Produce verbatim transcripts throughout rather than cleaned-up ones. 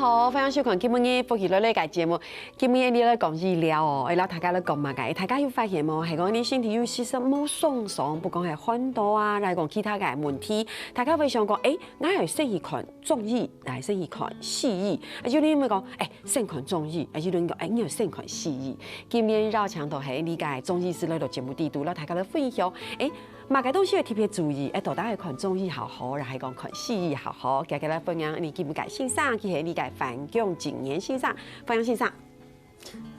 好，歡迎收看今晡日福氣來了个節目。今晡日你來講醫療哦，愛摎大家來講麼个？大家有發現無？係講你身體有時節無爽爽，不管係寒著啊，來講其他个問題，大家會想講，欸，𠊎愛先去看中醫，還係先去看西醫？啊，有人會講，欸，先看中醫，啊，有人講，欸，你愛先看西醫。今晡日邀請到係這个中醫師來到節目裡肚，摎大家來分享，欸， 麼个東西愛特別注意？欸，到底愛看中醫較好，還係講看西醫較好？今日來分享𠊎等今晡日个先生，佢係𠊎等个范強進言先生。范強先生。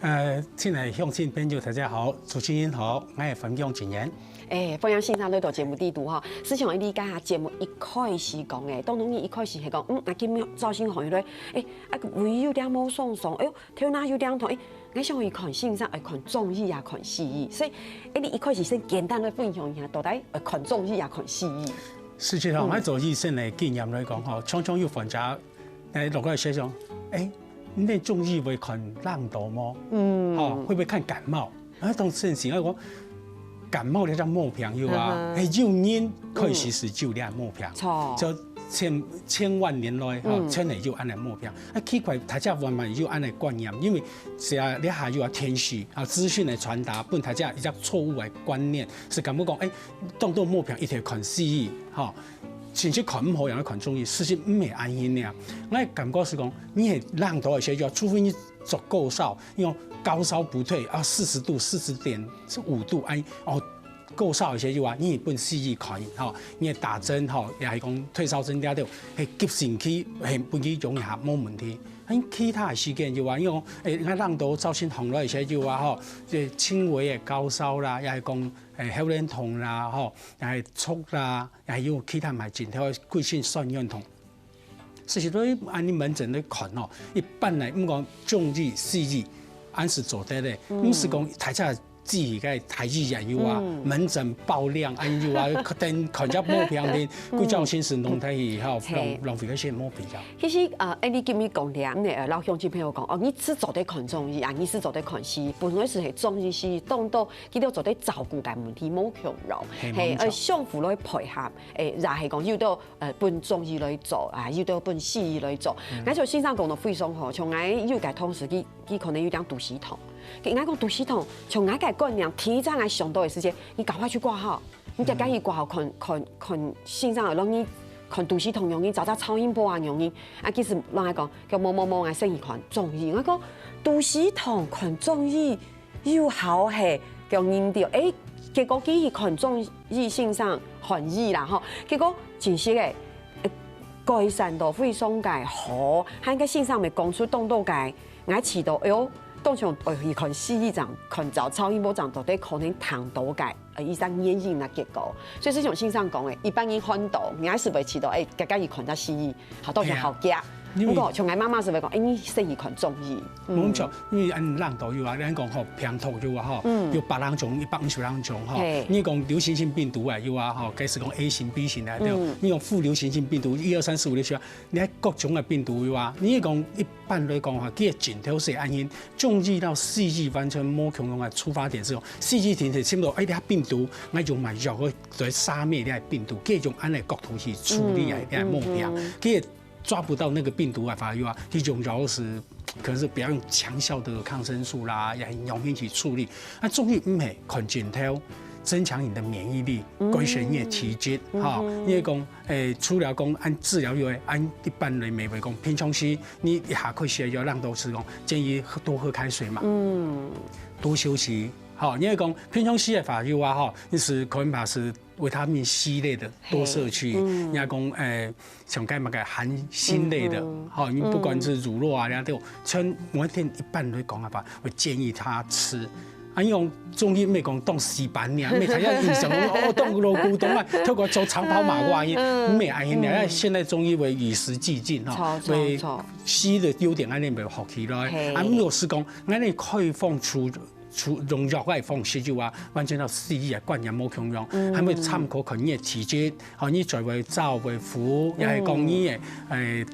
呃，親愛的鄉親朋友，大家好，主持人好，𠊎係范強進言。欸，范強先生來到節目裡肚吼，實際上𠊎等个節目一開始講个，當然你一開始係講，嗯，啊，今晡日朝晨寒來，欸，啊，胃有點無爽爽，哎喲， 頭那有點痛，欸，𠊎想去看先生，愛看中醫也看西醫。所以，欸，你一開始先簡單來分享一下，到底愛看中醫也看西醫？實際上，嗯。𠊎做醫生个經驗來講吼，常常有患者，欸，落來先講，欸，你中醫會看冷著無？嗯。吼，會不會看感冒？ 啊，當時𠊎講，感冒這隻毛病有啊，嗯哼。係有人開始係有這毛病，嗯。著。就千，千萬年來，吼，嗯。全係有恁樣毛病。啊，奇怪，大家慢慢有恁樣觀念，因為係啊，這下有啊，電視啊，資訊个傳達，分大家一隻錯誤个觀念，係感覺講，欸，當多毛病一定看西醫，吼，甚至看毋好，也愛看中醫，事實毋係恁樣呢。𠊎感覺係講，你係冷著个時候，除非你著高燒， 用高燒不退啊，四十度、四十點五度，哎，哦，高燒个時候啊，你分西醫看，吼，你打針，吼，也係講退燒針這兜，係急性期，係分佢用一下，無問題。哎，其他个時間有啊，因為，欸，𠊎冷著朝晨寒來个時候啊，吼，這輕微个高燒啦，也係講，欸，喉嗹痛啦，吼，也係著啦，也係有其他毋係真頭个季節性痠軟痛。 實際對恁樣門診來看哦，一般來，毋管中醫、西醫，還係做得个，嗯。毋係講大家自家个大醫院有啊，嗯。門診爆量，恁樣有啊，等看隻毛病，嗯。幾隻先生攏帶去，吼，嘿。浪，浪費該些毛病啊。其實，呃，欸，你今日講了，你，呃，摎鄉親朋友講，哦，你係做得看中醫啊，你係做得看西醫，本來係中醫西醫，當多佢兜做得照顧个問題，無共樣。嘿，嘿，無錯。呃，相互來配合，欸，也係講有兜 呃，分中醫來做，啊，有兜分西醫來做。嗯。𠊎像先生講到非常好，像𠊎有个同事，佢，佢可能有點肚屎痛。佢，𠊎講肚屎痛，像𠊎个觀念，第一隻𠊎想到个時間，你趕快去掛號，你趕緊去掛號看，看，看先生，讓你看肚屎痛容易，找找超音波啊容易。啊，其實人家講，叫某某某，𠊎先去看中醫。𠊎講，肚屎痛看中醫， 有效係，叫人著，欸，結果佢去看中醫先生，看醫啦吼，結果真實个，欸，改善到非常个好，還个先生乜講出當多个，𠊎試著，哎喲，當像，哎喲，去看西醫正，看著超音波正，到底可能聽到个，呃，一隻原因啊結果。所以就像先生講个，一般人看著，你還係會試著，欸，遽遽去看隻西醫，好，當然好驚。嘿啊。 因為毋過，像𠊎媽媽就會講，欸，你先去看中醫。嗯。無錯，因為恁冷著有啊，恁講吼，病毒有啊吼，嗯。有百零種、一百五十零種吼。嘿。你講流行性病毒啊有啊吼，該係講A型、B型啊，對。嗯。你講副流行性病毒，一二三四五六七啊，你還各種个病毒有啊。你講一般來講吼，佢个症頭係恁樣，中醫摎西醫完全無共樣个出發點，係講西醫定定尋到，欸，這病毒，𠊎用麼藥來殺滅這病毒，佢用恁樣角度去處理啊，嗯，這毛病。嗯，嗯。佢 抓不到那個病毒啊，反而又啊，這種藥是可能是比較用強效的抗生素啦，也很容易去處理。啊，中醫毋係，看症頭，增強你的免疫力，嗯。改善你的體質，嗯哼。哈。你講，欸，除了講恁治療以外，恁一般人認為講，平常時你一下開始要讓到係講，建議喝，多喝開水嘛。嗯。多休息。好，你講平常時个話，有啊，哈，你係可能嘛係維他命C類的，多攝取。嘿。嗯。你講，欸， 像該麼个含鋅類的，嗯哼。吼，你不管是乳酪啊，嗯。那都全每天一般來講啊吧，會建議他吃。啊，用中醫毋係講當死板呢，毋係大家印象講，哦，當老古董啊，透過做長跑馬褂呢，嗯，嗯。毋係恁樣呢。嗯。現在中醫會與時俱進，吼，著，著，會著。西醫个優點，恁樣會學起來。嘿。啊，毋過係講，恁樣開放出 處，用藥个方式就啊，完全摎西醫个觀念無共樣，嗯。還會參考看你个體質，吼，你嘴會燥會苦，嗯。也係講你个，欸，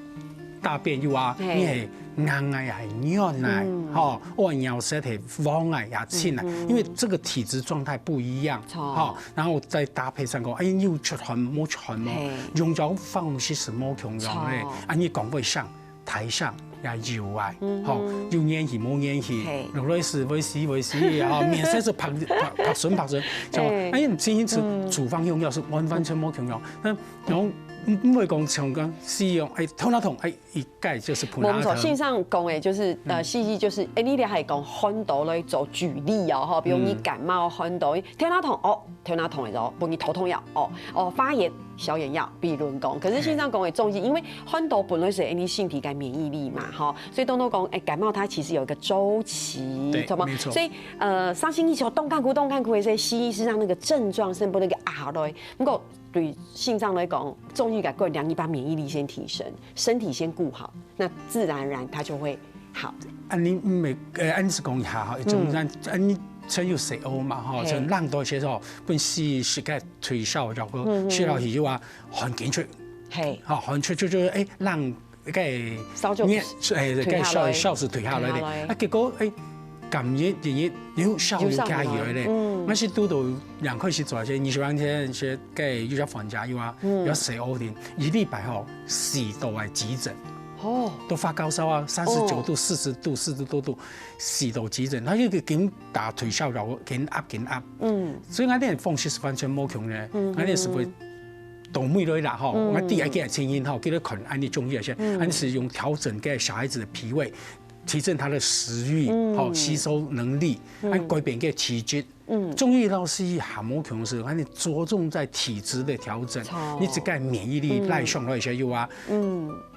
大便有啊，嘿。你係硬个也係軟个，嗯。吼，屙尿色係黃个也青个，嗯哼。因為這個體質狀態不一樣，著。吼，然後再搭配上講，欸，你有出汗無出汗無，嘿。用藥方式係無共樣个，著。啊，你講會上，台上也有啊，吼，有元氣無元氣，嘿。落來時會死會死，吼，面色係白白白純白純，像，嘿。哎，情形是處方用藥是完完全無共樣。那然後毋毋會講像講西醫用，哎，頭那痛，哎，一概就是普拿疼。無錯，先生講的就是，呃，西醫就是，哎，你這還講很多來做舉例哦，吼，比如你感冒很多，頭那痛哦，頭那痛的時候，分你頭痛藥哦，哦，發炎消炎藥，比如講，可是先生講的中醫，因為很多本來是哎你身體个免疫力嘛，吼，所以都都講，哎，感冒它其實有一個週期，對，懂嗎？沒錯。所以呃，傷心一球，動看哭，動看哭的時候，西醫是讓那個症狀是不那個啊，對，不過對先生來講，中醫个觀念，你把免疫力先提升，身體先顧好，那自然而然它就會好。啊，你每呃，按呢講一下哈，一種咱按呢才有西歐嘛哈，嘿。像冷到些吼，本西式个退燒藥，然後食落去又啊，很緊出，嘿，哈，很出就就哎冷个燒就熱，哎，个退下來燒燒是退下來的，退下來啊，結果哎，感覺日日又燒又加油的嘞，又燒起來嗯但是拄到兩開始做些，二十萬天些个有些患者又啊，有西歐的，一禮拜吼四度个急診。哦，都發高燒啊，三十九度、哦四十度、四十多度，四度急診，佢又緊打退燒藥，緊壓緊壓。嗯，所以𠊎等方式係完全無共呢，𠊎等係會到尾來啦吼，𠊎第一个情形吼，叫佢看按呢中醫个先，按呢係用調整个小孩子的脾胃，提振他的食慾，吼，吸收能力，按改變个體質。 中醫老師還無共樣係，佢等着重在體質的調整錯，你這个免疫力來上來一些有啊。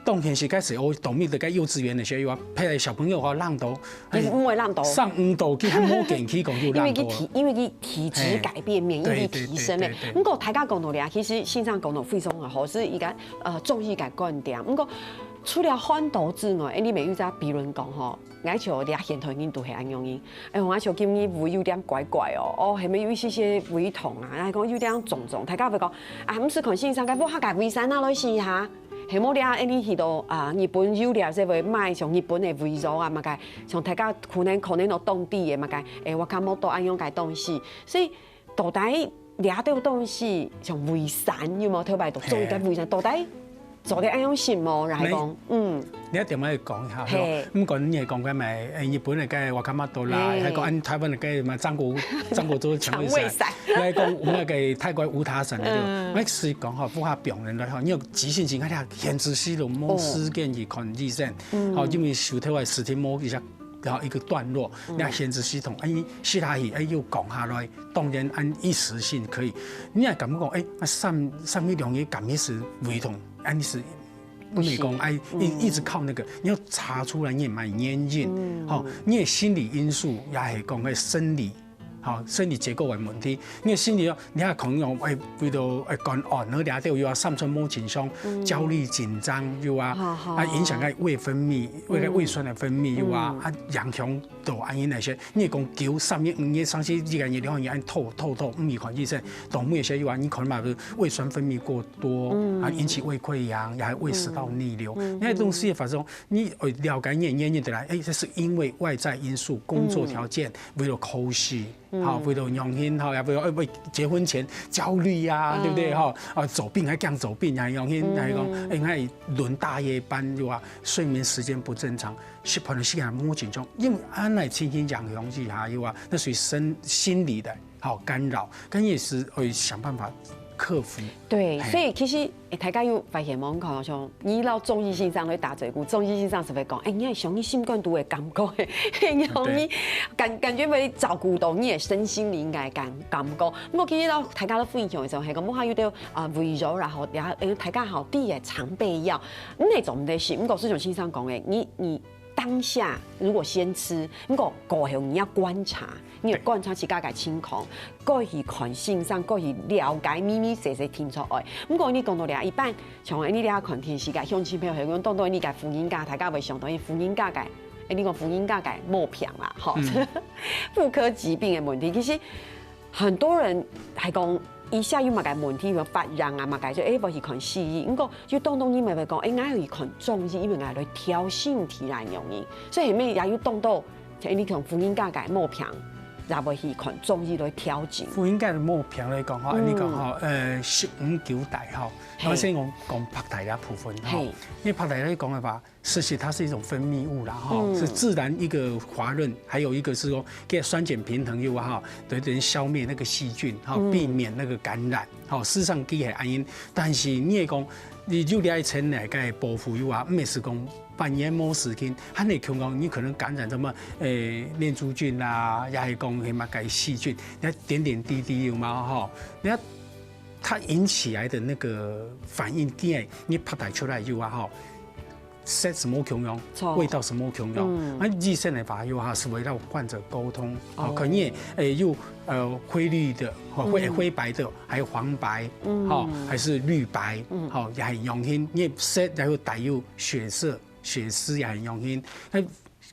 當然係該時候，當面的該幼稚園那些有啊，陪小朋友啊，浪到，你毋會浪到上五度，佢還無健康講又因為浪到。佢體，因為佢體質改變，免疫力提升了對對對對。對毋過大家講到咧，其實先生講到非常好，係一個呃中醫个觀點。毋過除了寒毒之外，哎，你每一隻比論講吼，𠊎就咧現代人都係恁樣个。哎，𠊎就今日胃有點怪怪哦，哦，係毋係有一些些胃痛啊？還講有點腫腫，大家會講啊，毋使看先生，該屋下个胃散拿來試下。 係無咧，哎，你去到啊，日本有咧，就會買像日本个胃藥啊，麼个，像大家可能可能都當地个麼个，哎，我看無到恁樣个東西，所以到底這兜東西像胃散有無？頭擺都做一個胃散，到底做得恁樣食無？然後講，嗯，你一定愛講一下，嘿毋管你係講个咩，誒日本个該瓦卡馬多啦，嘿還講按台灣个該嘛張國張國周腸胃散腸胃散，你還講有那個泰國五塔散的，嗯那是講吼，不怕病人來吼，你有急性期，你看現時時都無時間去看醫生，吼，因為手頭个事情無一下。然後一個段落，那現時系統，哎，食下去，哎，又降下來，當然按一時性可以。你也感覺講，哎，那三三日兩日感覺是胃痛，按呢是。毋係講哎，一一直靠那個，你要查出來你乜原因，吼，你个心理因素也係講个生理，吼，生理結構个問題。你个心理哦，你還可能用哎，為了哎肝癌，然後了後又啊三酸無清爽，焦慮緊張又啊，好好啊影響个胃分泌，胃个胃酸个分泌又啊，啊影響到按呢那些。你講九三月、五月、三四、一个月、兩个月按透透透，毋去看醫生，到尾些又啊，你可能嘛胃酸分泌過多，啊引起胃潰瘍，也還胃食道逆流，那些東西發生。 你會了解你个原因的來，哎，這是因為外在因素、工作條件，為了考試，好，為了用心，好，也為了為結婚前焦慮啊，對不對？哈，啊，走病還講走病啊，用心來講，哎，還輪大夜班，有啊，睡眠時間不正常，食飯的時間無正常，因為按呢情形影響之下，有啊，那屬於身心理的。 好干擾，但也是會想辦法克服。對，嘿所以其實誒大家有發現無？你看像你摎中醫先生來打嘴鼓，中醫先生係會講，誒，你係像你心肝肚个感覺，嘿，你講你感感覺會照顧到你个身心靈个感感覺。毋過其實摎大家都分享个時候，係講，我還有兜啊胃藥，然後然後誒大家好，第一个常備藥，毋係總得食，毋過就像先生講个，你你當下如果先食，毋過過後你要觀察。 你有觀察自家个情況，過去看先生，過去了解，咪咪細細定著愛。毋過你講到這，一般像你這看電視个鄉親朋友，係講當多你个婦人家，大家會想到你婦人家个，誒，你講婦人家个毛病啦，吼，婦科疾病个問題，其實很多人還講一下有麼个問題，有發炎啊麼个，就誒，會去看西醫。毋過有當多人乜會講，誒，𠊎愛去看中醫，因為𠊎來調身體來用醫。所以後尾也有當多，誒，你講婦人家个毛病。也會去看中醫來調整。婦人科無平來講吼，嗯。恁呢講吼，呃，十五九大吼，嘿。我先講，講白帶个部分吼，嘿。因為白帶來講个話，事實它是一種分泌物啦吼，嗯。是自然一個滑潤，還有一個是說，給酸鹼平衡又哈，對，等於消滅那個細菌哈，嗯。避免那個感染。好，事實上佢係恁樣，但是你也講，你就了一層那個保護又啊，毋係講 半夜無時間，還會恐講你可能感染什麼，誒，念珠菌啦，也係講什麼該細菌，你看點點滴滴有嘛吼？你看它引起來的那個反應，第二，你白帶出來有啊吼，色什麼共樣，錯。味道什麼共樣，嗯。那醫生的話有哈，是為了患者溝通，哦。哦，可能也，誒，有，呃，灰綠的，哦，灰，嗯。灰白的，還有黃白，嗯。哦，還是綠白，嗯。哦，也很用心，因為色也有帶有血色， 血絲也很用心。那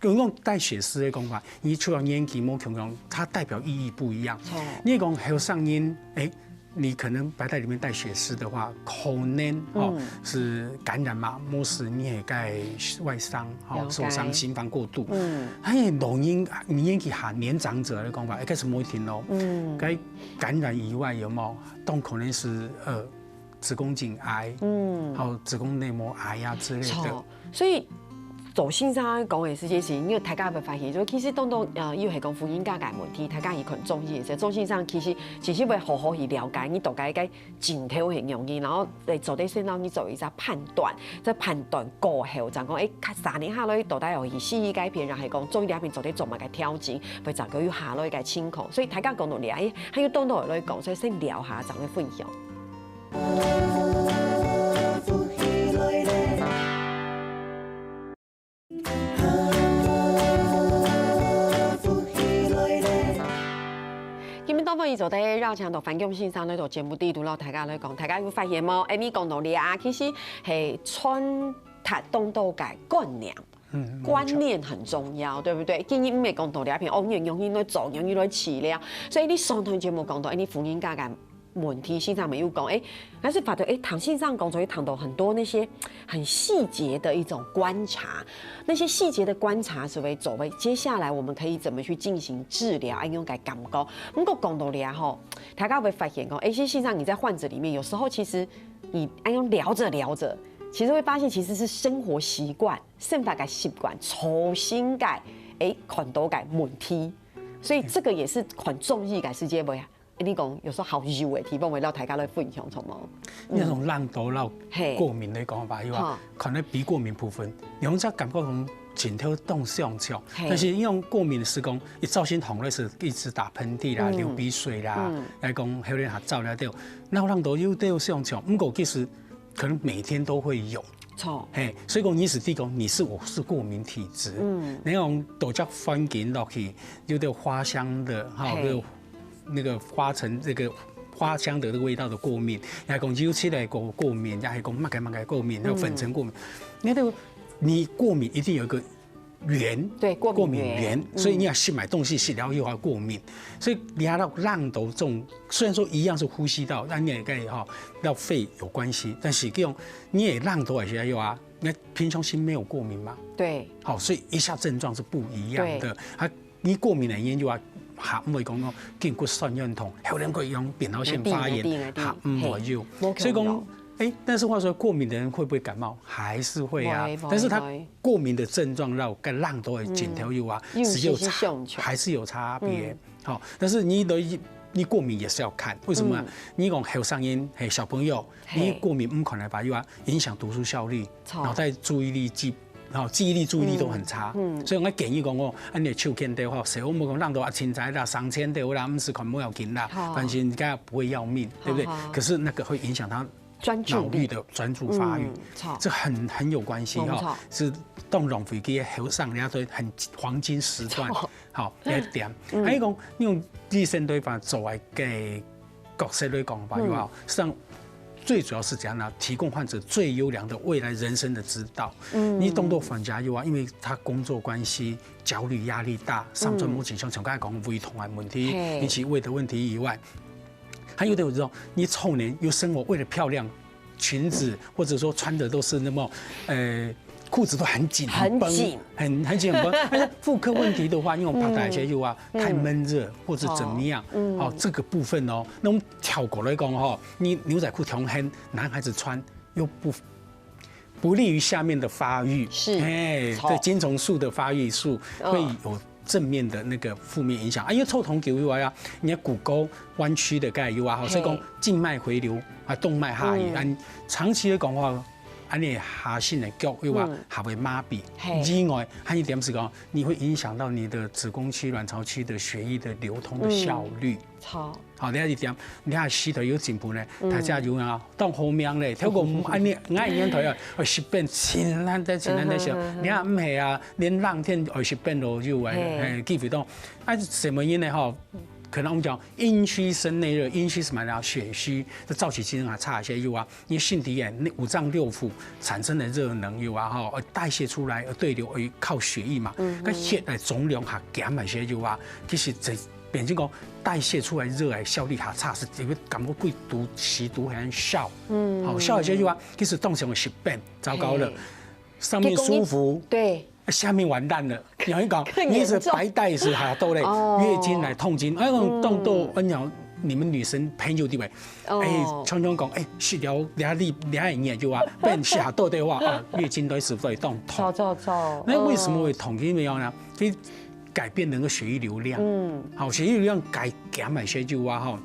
如果帶血絲的講法，你除了年紀無共樣，它代表意義不一樣。哦。你講後生人，誒，你可能白帶裡面帶血絲的話，可能，哦，嗯。是感染嘛，無事你也該外傷，哦，了解。受傷，心房過度。嗯。還有老人，年紀下年長者的講法，應該是無一定咯。嗯。該感染以外，有沒有？都可能是，呃，子宮頸癌，嗯。還有子宮內膜癌啊之類的。錯，所以周先生講个這件事情，因為大家會發現，就其實當多，呃，又係講婦人科个問題，大家去看中醫个時候，周先生其實，其實會好好去了解，你大概該症頭係仰仔，然後來做得先讓你做一下判斷，在判斷過後，正講，誒，較三年下來，到底有去西醫該片，還係講中醫該片做得做麼个調整，會正講有下來个情況。所以大家講到這，誒，還有當多來講，所以先聊下，正來分享。 今晡日當中，佢做得邀請到范強先生來到節目裡肚，摎大家來講，大家有發現無？誒，你講到這啊，其實係傳達當多个觀念。 嗯，觀念很重要，對不對？今日毋係講到這片，哦，你用心來做，用心來治療。所以你上段節目講到，誒，你婦人科个問題，先生乜有講，誒，還是發覺，誒，唐先生講，所以談到很多那些很細節的一種觀察，那些細節的觀察是會作為接下來我們可以怎麼去進行治療，恁樣个感覺。不過講到這吼，大家會發現講，誒，其實先生你在患者裡面，有時候其實你恁樣聊著聊著，其實會發現其實是生活習慣。 生活个習慣、造成个，誒，看到个問題。所以這個也是看中醫个時節會，你講有時候好有个地方會摎大家來分享，著無？你從冷到摎嘿。過敏來講吧，有啊，哈。可能鼻過敏部分，你用這感覺講症頭當相像，嘿。但是用過敏是講，一朝晨紅的時候一直打噴嚏啦、嗯。流鼻水啦，嗯。來講喉嗹較燥了，對。那冷到又都有相像，不過其實可能每天都會有。 著。嘿，所以講你是第一個，你是，我是過敏體質。嗯。你講多隻環境落去，有點花香的，哈，嘿。有那個花塵，那個花香的那個味道的過敏，也講油漆个過，過敏，也係講麼个麼个過敏，還有粉塵過敏。嗯。那個你過敏一定有一個源，對，過敏源。過敏源，嗯。所以你愛食麼个東西，食了以後過敏。所以你還要冷到這種，雖然說一樣是呼吸道，但你也可以哈，摎肺有關係，但是這種 你个冷到个時候啊，你平常心沒有過敏嘛？對。好，所以一下症狀是不一樣的。對。啊，你過敏个原因就啊，還毋會講到筋骨痠軟痛，喉嗹會用扁桃腺發炎，一定，一定，一定。還毋會有。嘿，無可能。所以講，誒，但是話說，過敏的人會不會感冒？還是會啊。會，會，但是他會。過敏的症狀，然後跟冷到个症頭有啊，嗯。是有差，有息息相像。還是有差別。嗯。好，但是你的，你過敏也是要看，為什麼呢？嗯。你講後生人，嘿，小朋友， 嘿。你過敏毋看个話，又啊影響讀書效率，著。腦袋注意力記，然後記憶力、注意力都很差。嗯，嗯。所以我建議講哦，啊，你个手牽著吼，誰我們講讓到啊，千在啦、三千的啦，毋使看無要緊啦，好。反正應該不會要命，對不對？好，好。可是那個會影響他專注力。腦力的專注發育，嗯，著。這很，很有關係哈，沒錯。是當浪費个後生人家說很黃金時段。著。 好，這一點。嗯。還有講，用醫生對方做一個角色來講吧，嗯。有無？實際上，最主要是怎樣呢？提供患者最優良的未來人生的指導。嗯。你當作患者有無？因為他工作關係，焦慮、壓力大，上班無精神，像剛才講胃痛的問題，嘿。引起胃的問題以外，還有的有這種，你中年又生活為了漂亮， 裙子，或者說穿的都是那麼，呃，裤子都很紧，很绷，很紧。很很紧很绷。但是妇科问题的话，因为我们爬台些又啊，太闷热或者怎么样，哦，这个部分哦，那我们跳过来讲哈，你牛仔裤挺很，男孩子穿又不不利于下面的发育，是，哎，错。对，精虫素的发育素会有正面的那个负面影响啊，因为臭铜球又啊，你的股沟弯曲的概率啊，所以讲静脉回流啊，动脉下移，嗯，长期的讲话，安尼下身的脚又啊，嗯，还会麻痹。嘿，另外还有一点是讲，你会影响到你的子宫期、卵巢期的血液的流通的效率。嗯，好。好，你看一点，你看膝头有进步呢，大家有啊，当好命嘞，透过安尼，俺年头啊，二十遍，千难得千难得少，你看毋系啊，连冷天二十遍都有啊，嘿，机会到，啊，什么因呢吼？可能我们讲阴虚生内热，阴虚什么呢？血虚，这燥气机能啊差一些有啊，你身体也五脏六腑产生的热能有啊，吼，代谢出来，对流，靠血液嘛，那血的总量还减了些有啊，其实这 变成讲代谢出来热的效率还差，是因为感觉过度、吸毒很少。嗯，好，少一些就啊，其实当成有疾病，糟糕了，上面舒服，对，下面完蛋了。有人讲，你是白带是哈多嘞，月经来痛经，哎，动作，哎呀，你们女生朋友对不对？哎，常常讲，哎，是聊聊你聊你研究啊，被人吓到的话啊，月经都是会动痛。走走走，那为什么会痛？因为要呢，其实 改变那个血液流量。嗯，好，血液流量改减买些就啊哈。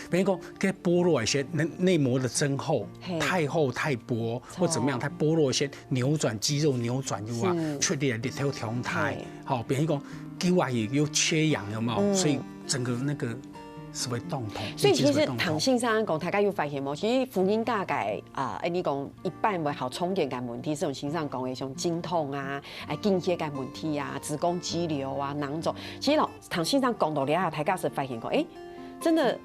比如讲，给剥落一些内内膜的增厚，太厚太薄或怎么样，它剥落一些扭转肌肉扭转就啊，出力的力头强太。好，比如讲，肌肉也有缺氧，有没有？所以整个那个是会动痛。所以其实唐先生讲，大家有发现无？其实妇人家个啊，哎，你讲一般会好重建个问题，是像先生讲的，像经痛啊， 哎，经血个问题啊，子宫肌瘤啊，囊肿。其实老唐先生讲到了啊，大家是发现讲，哎，真的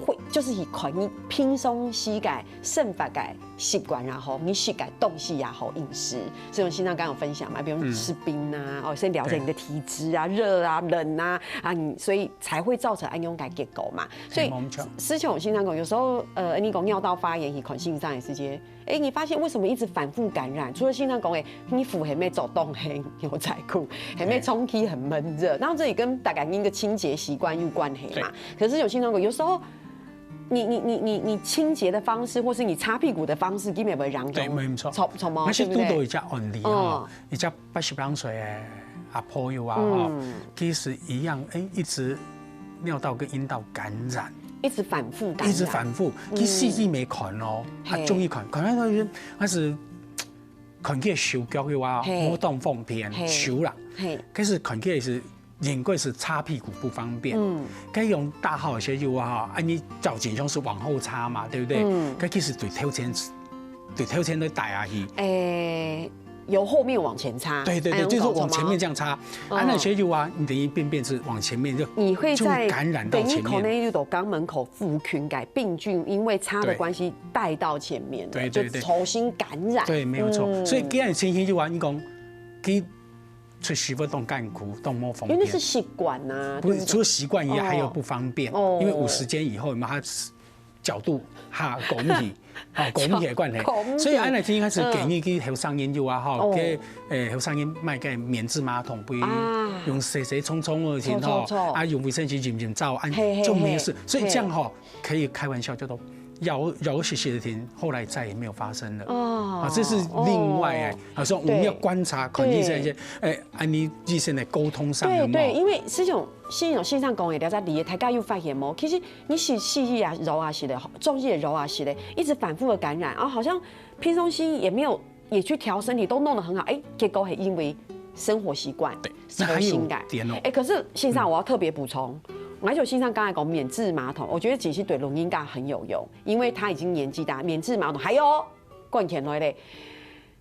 会就是以看你平常时个生活个习惯，然后你食个东西也好，饮食，所以我先生刚刚有分享嘛，比如吃冰啊，哦，先了解你的体质啊，热啊、冷啊，啊，你所以才会造成安样个结果嘛。所以，思琪先生讲，有时候呃，你讲尿道发炎，你看先生的时间， 哎，你发现为什么一直反复感染？除了心脏功能，你服很没走动，很牛仔裤，很没充气，很闷热，然后这也跟大概跟一个清洁习惯有关系嘛。可是有心脏功能，有时候你你你你你清洁的方式，或是你擦屁股的方式，根本不会让对，没错。从从毛，那是对不对？都有一家案例哈，一家八十两岁的阿婆有啊哈，其实一样，哎，一直尿道跟阴道感染。 一直反复感染，一直反复，去西医没看咯，啊，中医看，看到他是看见手脚的话，嘿，无当方便，嘿，手啦，嘿，可是看见是应该是擦屁股不方便，嗯，该用大号鞋就啊，啊，你照镜像是往后擦嘛，对不对？嗯，该其实对头前，对头前的带啊去，诶，由后面往前擦，对对对，哎，就是往前面这样擦，啊，那些就啊，你等于便便是往前面就，你会在就感染到前面，等于可能有到肛门口附近个病菌，因为擦的关系带到前面了，对对对，就重新感染。对，没有错。所以这样情形就啊，你讲，佢出去会当艱苦，当无方便，因为那是习惯呐，不是，对不对？除了习惯以外，还有不方便，哦，因为五十肩以后嘛，他角度哈，拱起，哈，拱起的关系。所以安尼今开始建议去后生人就啊，哈，给诶后生人买个免治马桶，不用洗洗冲冲的钱哈，啊，用卫生纸浸浸照，安就没有事。所以这样哈，可以开玩笑叫做咬咬洗洗的钱，后来再也没有发生了。哦，啊，这是另外哎，啊，所以我们要观察，肯定是一些，哎，安尼之间的沟通上有没有？对对，因为这种 先生先生讲个，了解你，大家有发现无？其实你是西医啊、肉啊食个，中医的肉啊食个，一直反复的感染，啊，好像平常心也没有也去调身体，都弄得很好，哎，结果还因为生活习惯，对，那还有重新改。点哦。哎，可是先生，我要特别补充，而且先生刚才讲免治马桶，我觉得其实对老人家很有用，因为他已经年纪大，免治马桶还有哦，灌钱来嘞。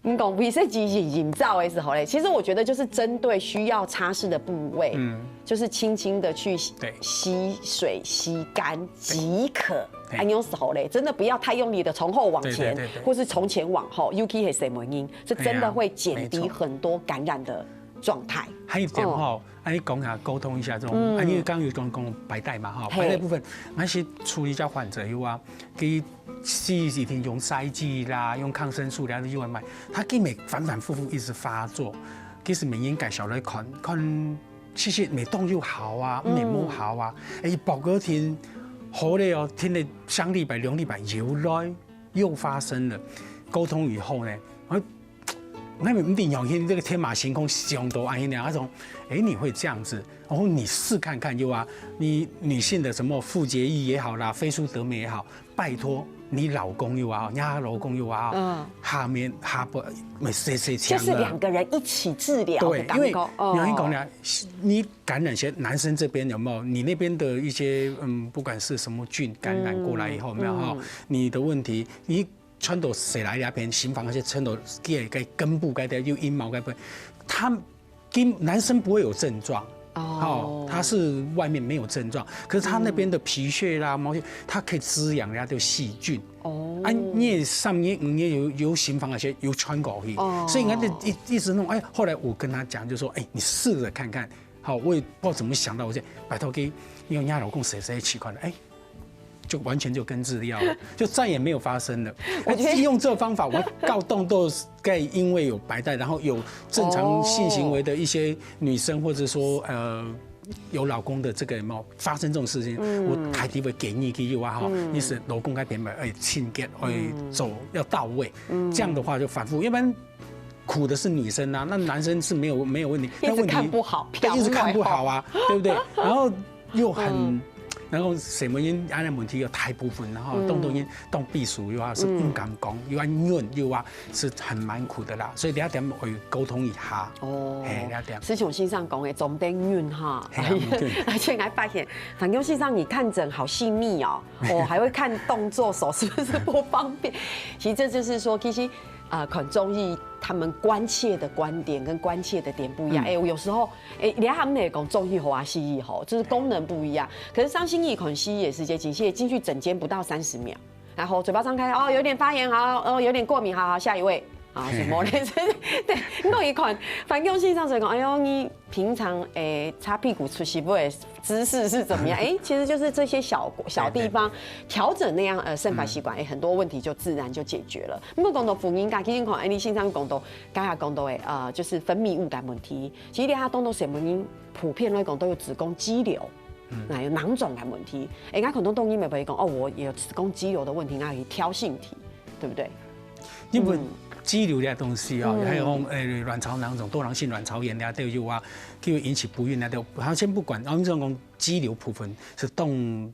你讲卫生纸浸浸照的时候嘞，其实我觉得就是针对需要擦拭的部位，嗯，就是轻轻的去吸水吸干即可。哎，你用手嘞，真的不要太用力的从后往前，或是从前往后，尤其是洗面乳，这真的会减低很多感染的狀態。還有一點吼，哦。恁樣講一下，溝通一下這種，嗯。啊，因為剛剛有講，講白帶嘛，吼，嘿。白帶部分，那些處理一下患者有啊，佢是已經用塞劑啦，用抗生素啦，用外賣，他根本反反复复一直發作，其實每年改小來看，看，其實袂當有效啊，嗯。袂無效啊，哎，包括停好了哦，停了三禮拜、兩禮拜又來，又發生了。溝通以後呢，啊， 𠊎毋知仰形這個天馬行空想到恁樣，那種，哎，你會這樣子，然後你試看看又啊，你女性的什麼婦潔液也好啦，飛舒德美也好，拜託你老公又啊，人家老公又啊，嗯。下面下不，沒誰誰強了。就是兩個人一起治療的感覺，對，因為哦。仰形講呢，你感染源，男生這邊有沒有？你那邊的一些，嗯，不管是什麼菌感染過來以後，有沒有哈？嗯。你的問題，你 傳到誰來那邊，心房那些傳到該該根部該的，有陰毛該部分，他跟男生不會有症狀，哦。哦，他是外面沒有症狀，可是他那邊的皮屑啦、毛屑，它可以滋養人家的細菌。哦。啊，你上面你也有有心房那些有傳过去，哦。所以人家就一一直弄，哎，后来我跟他讲，就说，哎，你试着看看，好，我也不知道怎么想到，我就拜托给，因为人家老公谁谁奇怪了，哎， 就完全就根治掉了，就再也没有发生了。我觉得用这个方法，我告动都该因为有白带，然后有正常性行为的一些女生，或者说，呃，有老公的这个有没有发生这种事情，嗯。我大体会建议佢啊哈，嗯。你是老公该边嘛，哎，清洁，哎，嗯。走要到位，嗯。这样的话就反复，要不然苦的是女生啊，那男生是没有没有问题，一直那问题看不好，对，一直看不好啊，对不对？然后又很，嗯。然后什么因按呢问题有大部分，然后嗯。动动因当避暑又啊是嗯。不敢讲，又要忍又啊是很蛮苦的啦，所以你要点我沟通一下，哦。嘿，你要点。思雄先生讲的总得忍哈，嘿啊，对。而且还发现，樊雄先生你看诊好细腻哦，哦，还会看动作手是不是不方便，其实这就是说，其实 啊，看中医他们关切的观点跟关切的点不一样。嗯。哎，有时候，哎，你还没有讲中医好啊，西医好，就是功能不一样。可是张心怡看西医也是，这进去进去诊间不到三十秒，然后嘴巴张开，哦，有点发炎，好，哦，有点过敏，好好，下一位。啊，什么嘞？对，你可以看，樊雄先生所以讲，哎呦，你平常，哎，擦屁股出席不会 姿势是怎么样？哎，其实就是这些小小地方对，对，对。调整那样，呃，生活习惯，嗯。哎，很多问题就自然就解决了。不过讲到妇人科，其实讲，哎，你先生讲到，刚才讲到，哎，呃，就是分泌物的问题，其实你看，当多什么人普遍来讲都有子宫肌瘤，嗯。那有囊肿的问题。哎，那很多中医也会讲，哦，我有子宫肌瘤的问题，那有挑性体，对不对？因为嗯。肌瘤这东西啊，嗯。还有，哎，卵巢囊肿、多囊性卵巢炎啊，都有啊，就会引起不孕啊，都，好，先不管，然后这种 肌瘤部分是当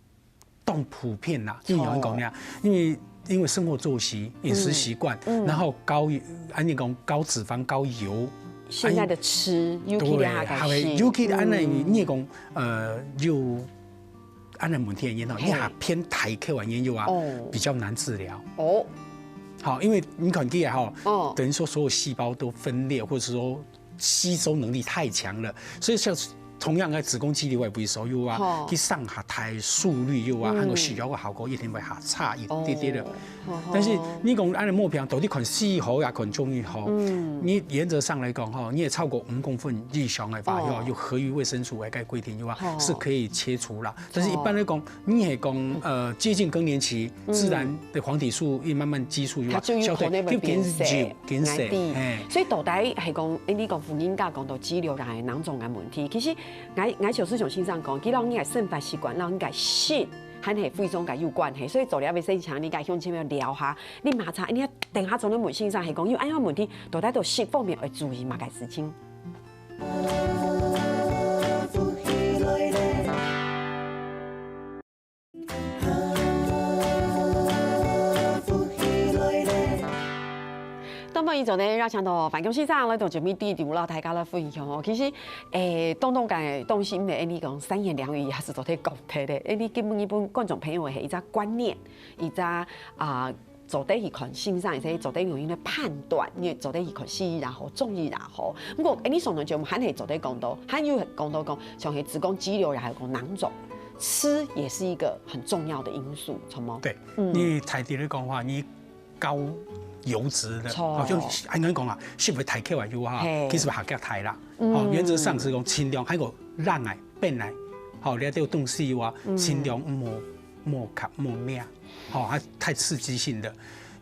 当普遍啦，哦。因为有人讲呀，因为因为生活作息、饮食习惯，嗯，嗯。然后高，按呢讲高脂肪、高油，现在的吃，尤其对，还会，尤其按呢，嗯。你也讲，呃，就按呢问题的人吼，嘿。你还偏大口的人有啊，哦。比较难治疗。哦。好，因为你看起来吼，哦。等于说所有细胞都分裂，或者说 吸收能力太强了，所以像同样的子宫肌瘤也不会说有啊，吼。去上下台速率有啊，嗯。还有洗腰个效果一定会下差一点点的。哦，吼吼。但是你讲按呢莫平，到底看西医好也看中医好，嗯。你原则上来讲吼，你也超过五公分以上的话，哦。有有合于卫生署的该规定有啊，哦。是可以切除啦。但是一般来讲，哦。 你系讲，呃，接近更年期，嗯。自然的黄体素也慢慢激素又啊，它就有可能会消退，就变少，变少，矮低。嘿。所以到底系讲，诶，你讲妇人家讲到肌瘤个囊肿个问题，其实，𠊎，𠊎小师兄先生讲，其实你个生活习惯，让你个食，还系非常个有关系。所以做了要先请你个乡亲朋友聊下，你马上，你等下从你问先生系讲，有安样问题，到底到食方面要注意么个事情？ 那么，以上呢，邀请到樊强先生来到节目里头，同大家来分享哦。其实，诶，当中个东西，因为你讲三言两语也是做得讲得的。诶，你根本一般观众朋友的一个观念，一个啊，做得去看先生，而且做得用一个判断，因为做得去看西医也好，中医也好。不过，诶，你上段节目还系做得讲到，还有讲到讲，像系子宫肌瘤，也还有讲囊肿，吃也是一个很重要的因素，怎么？对，嗯。你大体来讲话，你高油脂个，著。吼，就恁樣講啊，食物太摳啊油啊，嘿。其實下腳大啦。嗯。吼，原則上係講盡量還有冷个、冰个，吼，你這兜東西啊，嗯。盡量莫莫吸莫摸，吼，還太刺激性的。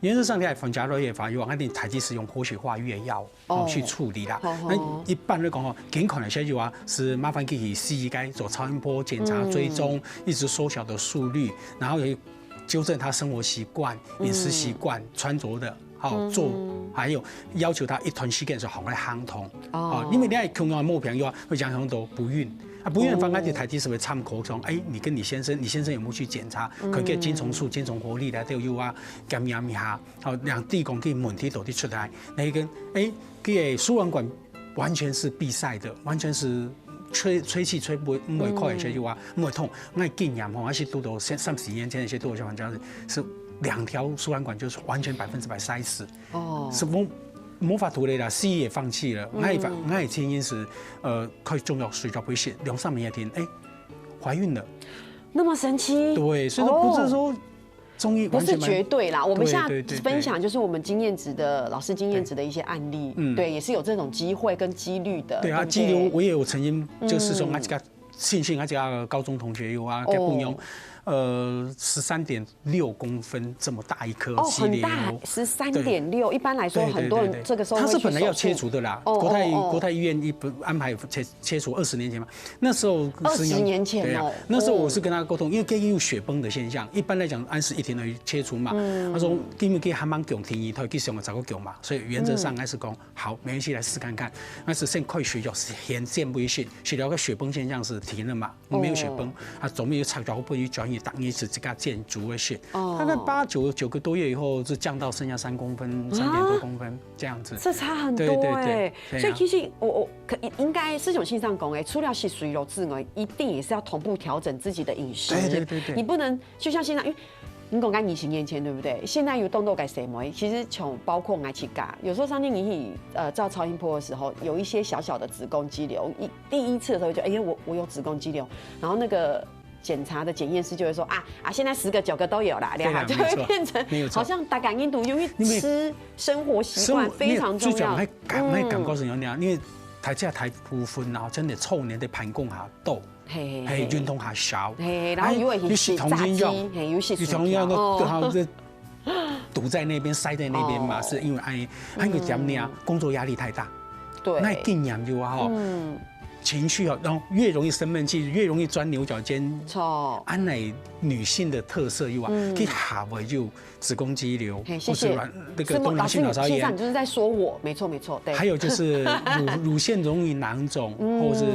原則上你還放加落去个話，有可能大致係用活血化瘀个藥。 哦，去處理啦。好，好。那一般來講哦，健康个小友啊，係麻煩佢去西醫該做超音波檢查追蹤，嗯。一直縮小的速率，然後也糾正他生活習慣、飲食習慣、嗯。穿著的，好，嗯。做，還有要求他一段時間係好好來行動。哦。哦，因為你愛共樣个毛病又會影響到不孕。啊，不孕的方面，哦。就大致係會參考講，哎，你跟你先生，你先生有沒有去檢查？嗯。可能精蟲數、精蟲活力來都有啊，檢驗一下。 好，讓子宮个問題到底出來，那一根，哎，這个輸卵管完全是閉塞的，完全是吹，吹氣吹不會，不會開，嗯。而且又啊，不會痛。那經驗吼，還是堵到三，三十年前，一些都有像這樣子，是兩條輸卵管就是完全百分之百塞死，哦。是無，無法度的啦，西醫也放棄了。嗯。那一方，那一原因是，呃，可以重要睡覺不行，兩三年一天，哎，懷孕了。那麼神奇？對，所以說不是說，哦。 中医完全蠻，不是絕對啦，我們現在，對，對，對，對。分享就是我們經驗值的，老師經驗值的一些案例，對。嗯。對，也是有這種機會跟機率的，對啊，對不對？肌瘤我也有曾經就是說，嗯。那幾个，慶幸那幾个高中同學有啊，哦。在不用，呃，十三點六公分這麼大一顆，哦，很大，肌瘤。十三點六，對。一般來說，對，對，很多人，對，對。這個時候會去手術。他是本來要切除的啦，哦，國泰，哦，哦。國泰醫院一般安排切，切除二十年前嘛，那時候是，二十年前哦。對啊，那時候我是跟他溝通，哦。因為這有血崩的現象，一般來講，按時一天的切除嘛。嗯。他說，因為這還蠻久，第二胎，其實我早就久嘛，所以原則上還是講，嗯。好，沒關係，來試看看。但是先開血藥，是先減肥一些，血了个血崩現象是停了嘛，沒有血崩，哦。啊，左面有插腰，不能轉移，當然是這个建築的血。哦。大概八九，九个多月以後，就降到剩下三公分，啊？三点多公分这样子。这差很多欸。对，对，对，对啊。所以其实我，我可，应该思雄先生讲欸，除了食水果之外，一定也是要同步调整自己的饮食。对，对，对，对。你不能就像现在，因为你讲到二十年前，对不对？现在有动作改什么？其实从包括我自家，有时候上次你去，呃，照超音波的时候，有一些小小的子宫肌瘤，一，第一次的时候就，哎呀，我，我有子宫肌瘤，然后那个 检查的检验师就会说，啊，啊，现在十个九个都有啦，对啦，然后就会变成，没有错，没有错。好像大家印度，因为因为吃生活习惯非常重要。生活，因为最主要，我感，我感觉是有那样，嗯。因为大家大部分啊，真的臭年的办公下多，嘿，嘿，嘿，嘿。运动下少，嘿，然后又会去食炸鸡，哎，又食糖尿，嘿，又食薯条，有糖尿病，哦。对，好，这 堵在那边，塞在那边嘛，哦。是因为哎，还有一点呢，嗯。工作压力太大，对。那经验有啊吼，嗯。情绪啊，然后越容易生闷气，越容易钻牛角尖。错。按呢女性的特色有啊，嗯。去下位就子宫肌瘤，嘿，谢谢。或是卵，那个多囊性卵巢炎。是吗？老师，你，事实上你就是在说我，没错，没错，对。还有就是乳，乳腺容易囊肿，嗯。或是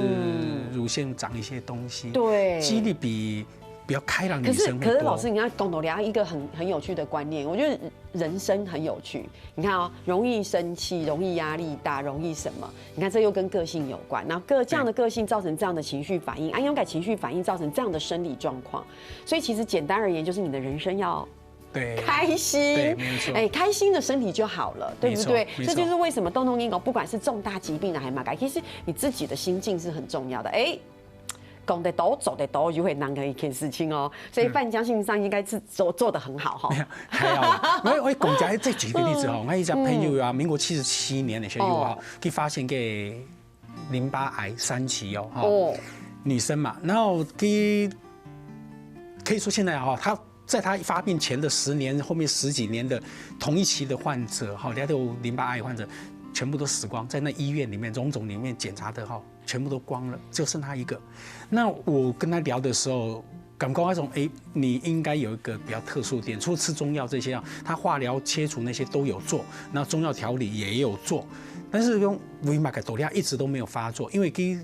乳腺长一些东西，对。几率比 比较开朗的女生会多。可是，可是老师，你要讲到了一个很，很有趣的观念，我觉得人生很有趣。你看哦，容易生气，容易压力大，容易什么？你看，这又跟个性有关。然后个，这样的个性造成这样的情绪反应，对。啊，因为情绪反应造成这样的生理状况。所以其实简单而言，就是你的人生要对。开心。对，没有错。哎，开心的身体就好了，对不对？没错，没错。这就是为什么东东英国不管是重大疾病的还是嘛，其实你自己的心境是很重要的。哎， 讲得到，做得到，又很难的一件事情哦。所以范江先生应该是做，嗯。做得很好哈。没有，还好啦。我，我讲一下，再举一个例子哈，嗯。我一个朋友啊，嗯。民国七十七年的时候啊，哦。去发现个淋巴癌三期哦，哈。哦。女生嘛，然后给，可以说现在哈，她在她发病前的十年，后面十几年的同一期的患者哈，人家都有淋巴癌患者，全部都死光，在那医院里面，荣总里面检查的哈， 全部都光了，只有剩他一个。那我跟他聊的时候，感觉那种，诶，你应该有一个比较特殊的点，除了吃中药这些啊，他化疗、切除那些都有做，那中药调理也有做，但是用胃膜的dollar一直都没有发作，因为给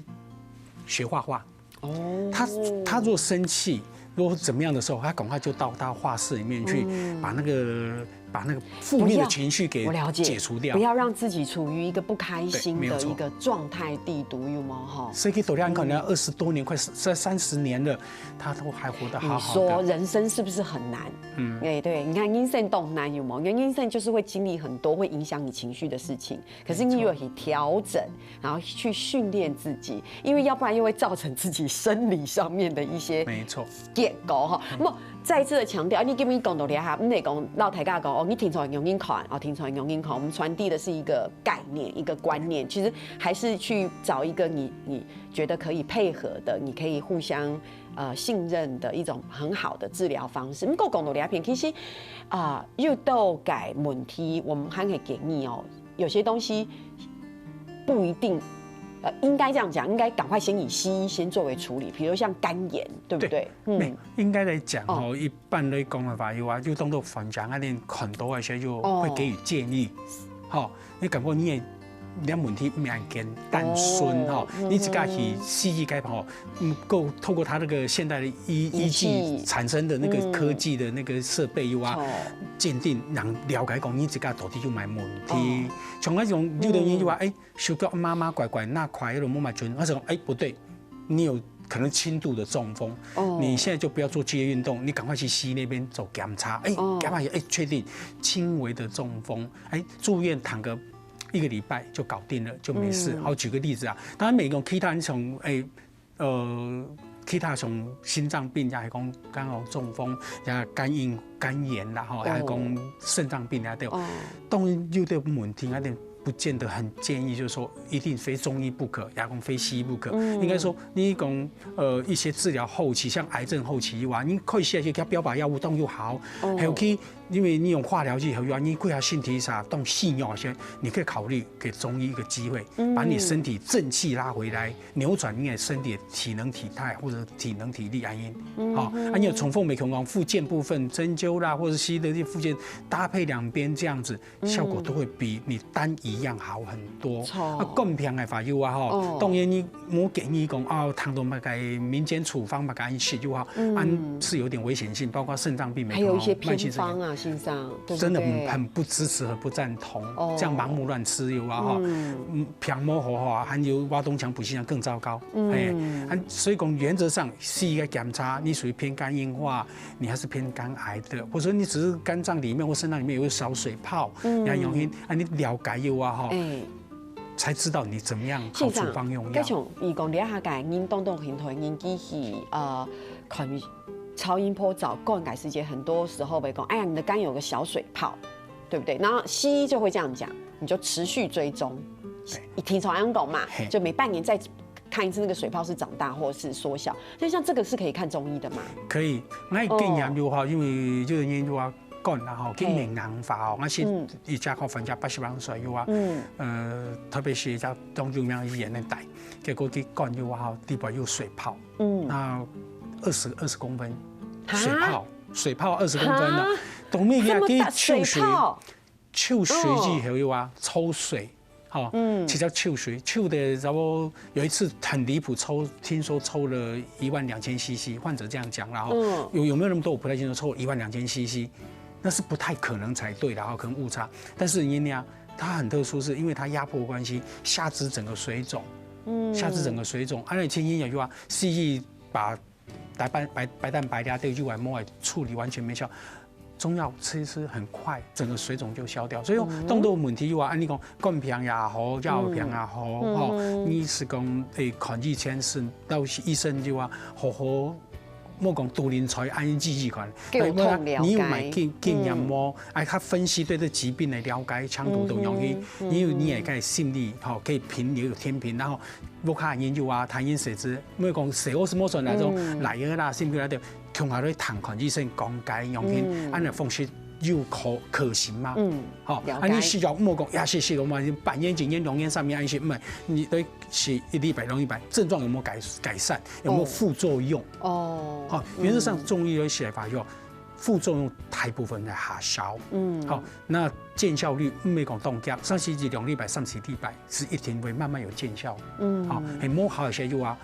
学画画。哦。他，他如果生气，如果怎么样的时候，他赶快就到他画室里面去，嗯。把那个 把那个负面的情绪给，不要，我了解，解除掉。不要让自己处于一个不开心的一个状态、对，没有错。地图，有没有哈？所以给朵莉可能要二十多年，快三，三十年了，她都还活得好好的。你说人生是不是很难？嗯。哎，对，你看人生当难，有没有？因为人生就是会经历很多会影响你情绪的事情，可是你有去调整，没错。然后去训练自己，因为要不然又会造成自己生理上面的一些，没错。结果哈。嗯。那么再次的强调，你今日讲到这下，毋係讲老大家讲哦，你听错用人看，哦，听错用人看，我们传递的是一个概念，一个观念，其实还是去找一个你你觉得可以配合的，你可以互相呃信任的一种很好的治疗方式。不过讲到这片，其实啊，遇到个问题，我们还可以建议哦，有些东西不一定。呃，应该这样讲，应该赶快先以西医先作为处理，比如像肝炎，对不对？对，没，应该来讲哦，一般来讲的话，有啊，就当做患者啊，恁看到个时候就会给予建议，吼，你感觉你个你个问题毋係恁簡單純吼，你自家去西医解剖吼，嗯，够透过他那个现代的医医技产生的那个科技的那个设备有啊，鉴定，让了解讲你自家到底有乜问题。像那种有的人就话，哎，手脚麻麻怪怪，那块都冇乜准，那种哎不对，你有可能轻度的中风，你现在就不要做剧烈运动，你赶快去西医那边做检查，哎，检查一下，哎，确定轻微的中风，哎，住院躺个一个礼拜就搞定了，就没事。好，举个例子啊，当然每个其他人从哎呃。其他像心脏病呀，还讲刚好中风呀，肝硬肝炎啦，吼，还讲肾脏病啊，对。当然有的问题，那点不见得很建议，就是说一定非中医不可，也讲非西医不可。应该说，你讲呃一些治疗后期，像癌症后期以外，你可以先去给他标靶药物，当然又好，还有去。因为你用化疗以后，你给他身体上当细胞先，你可以考虑给中医一个机会，把你身体正气拉回来，扭转你的身体的体能体态或者体能体力，安因。好，啊，你有重复没空讲复健部分，针灸啦，或者西医的复健搭配两边这样子，效果都会比你单一样好很多。啊，共病的话有啊吼，当然你我建议讲啊，谈到那个民间处方嘛，赶紧吃就好，安是有点危险性，包括肾脏病、没空还有一些偏方啊，先生。真的很不支持和不赞同，这样盲目乱吃有啊哈，嗯，平摸火哈，还有挖东墙补西墙更糟糕，哎，所以讲原则上是一个检查，你属于偏肝硬化，你还是偏肝癌的，或者说你只是肝脏里面或肾脏里面有个小水泡，你要用心啊，你了解有啊哈，哎，才知道你怎么样好处方用药。像你讲，你下个人当多很多人机器呃，看超音波找肝癌时间，很多时候会讲，哎呀，你的肝有个小水泡。对不对？然后西医就会这样讲，你就持续追踪，一提早安狗嘛，就每半年再看一次那个水泡是长大或是缩小。所以像这个是可以看中医的嘛？可以，那经验就好，因为就人就话肝啦吼，去免癌化哦，那是一家靠反家八十万岁有啊，嗯，呃，特别是一家中中央医院那带，结果去肝就话吼，里边有水泡，嗯，那二十二十公分水泡。水泡二十公分了，同面也可以抽水，抽水以后又啊，抽水，哈，嗯，其实抽水，抽的差不多有一次很离谱，抽，听说抽了一万两千 C C，患者这样讲，然后有有没有那么多我不太清楚，抽一万两千 C C，那是不太可能才对的哈，可能误差。但是人家他很特殊，是因为他压迫关系，下肢整个水肿，嗯，下肢整个水肿，而且轻轻有句话，C C把 白蛋白白蛋白料对，就来莫来处理，完全没效。中药吃一吃很快，整个水肿就消掉。所以讲，当多问题有啊，按你讲，肝病也好，腰病也好，吼，你是讲诶，看以前是到医生就啊，好好，莫讲独灵才，按呢记记看，给我痛了解。你有买经经验无？哎，他分析对这疾病的了解强度都容易，因为你也可以心理吼，可以平，也有天平，然后 屋下人有啊，谈因食之，莫讲食我什么说那种来个啦，甚至那点，共下去谈看医生讲解，用心，按呢方式有可可行吗？嗯，好，了解啊，你需要莫讲呀，谢谢我们半年、一年、两年、三年，安心，唔系，你都是一礼拜、两礼拜，症状有没有改改善？有没有副作用？哦，好，原则上中医有写法有副作用，大部分在下消。嗯，好，那见效率没讲当强，上星期两礼拜、三四礼拜。 是一定会慢慢有见效。嗯，好，很不好一些就啊，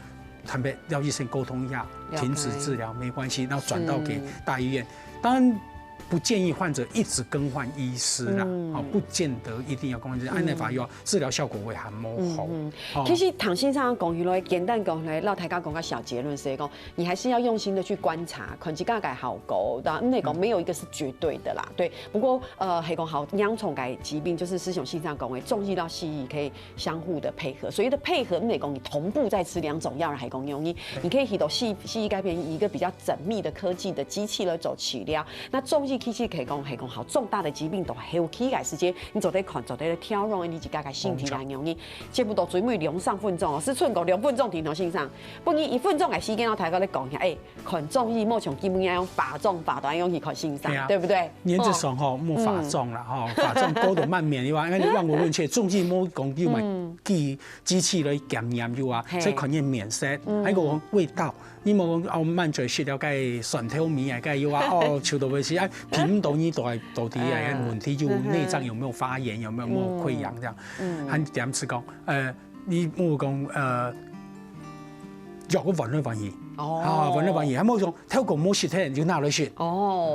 坦白要医生沟通一下，停止治疗没关系，然后转到给大医院。当然，不建议患者一直更换医师啦，嗯。哦，不见得一定要更换医师，嗯。按呢反而治疗效果會還無好。嗯，嗯。哦。其實唐先生講起來，簡單講來，老大家講个小結論是講，你還是要用心的去觀察，看自家个效果，當然講沒有一個是絕對的啦，對。不過，呃，還講好，兩種个疾病，就是思想先生講的，中醫到西醫可以相互的配合。所謂的配合，你得講你同步在吃兩種藥，還講容易，你可以提到西西医改變一個比較縝密的科技的機器來做治療。那中醫其實可以講，還講好，重大的疾病都後期个時間，你做得看，做得調養你自家个身體來容易。節目到最尾兩三分鐘哦，是剩个兩分鐘，聽唐先生，分你一分鐘个時間，我大家來講一下，哎，看中醫，莫像基本上用化妝，化到用去看先生，對啊。對不對？原則上吼，哦。莫化妝啦，吼，化妝高度慢免，因為你望聞問切，中醫莫講究嘛，嗯。機機器來檢驗有啊，嘿。所以看你面色，嗯。還有味道，你莫講哦，滿嘴食了該蒜頭味啊，該有啊，哦，臭到要死，哎，鼻毋到你到底到底啊，嗯。問題就內臟有沒有發炎，有沒有沒有潰瘍這樣，嗯。還點是講，呃，你莫講呃。 藥个換來換去。哦。啊，換來換去，還無講，透過無食忒，就拿來食。哦。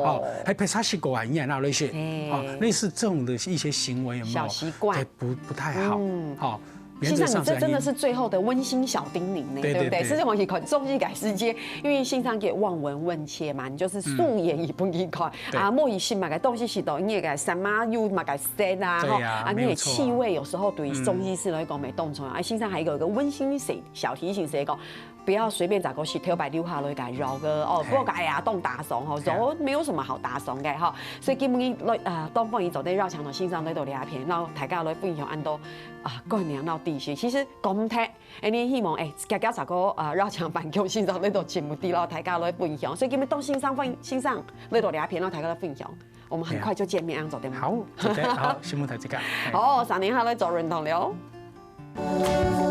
哦，還別儕食過啊，你也拿來食。嘿。哦，類似這種的一些行為有沒有？小習慣。對，不，不太好。嗯。好，原則上是這樣。先生，你這真的是最後的溫馨小叮嚀呢，對，對不對？對，對。是這種很中醫个時間，因為先生个望聞問切嘛，你就是素顏也不能看，嗯。對。啊，莫以食麼个東西食到，你个三媽又麼个色啊，對呀，吼，啊，你的氣味有時候對於中醫師來講，沒有錯。沒當重要。啊，先生還有一個溫馨小小提醒是講，不要隨便找个石頭擺留下來个藥个哦，對。不要个哎呀，當打爽吼，對啊。藥沒有什麼好打爽个哈。所以今日來啊，東方已走在繞牆的先生來到這片，然後大家來分享恁多啊，觀念到知識。其實講忒，哎，你希望哎，家家找个啊，繞牆反共先生來到節目底，然後大家來分享。所以今日東先生分先生來到這片，然後大家來分享，我們很快就見面，對啊。安走對嗎？好，好，拭目以待。好，三年後來做運動了。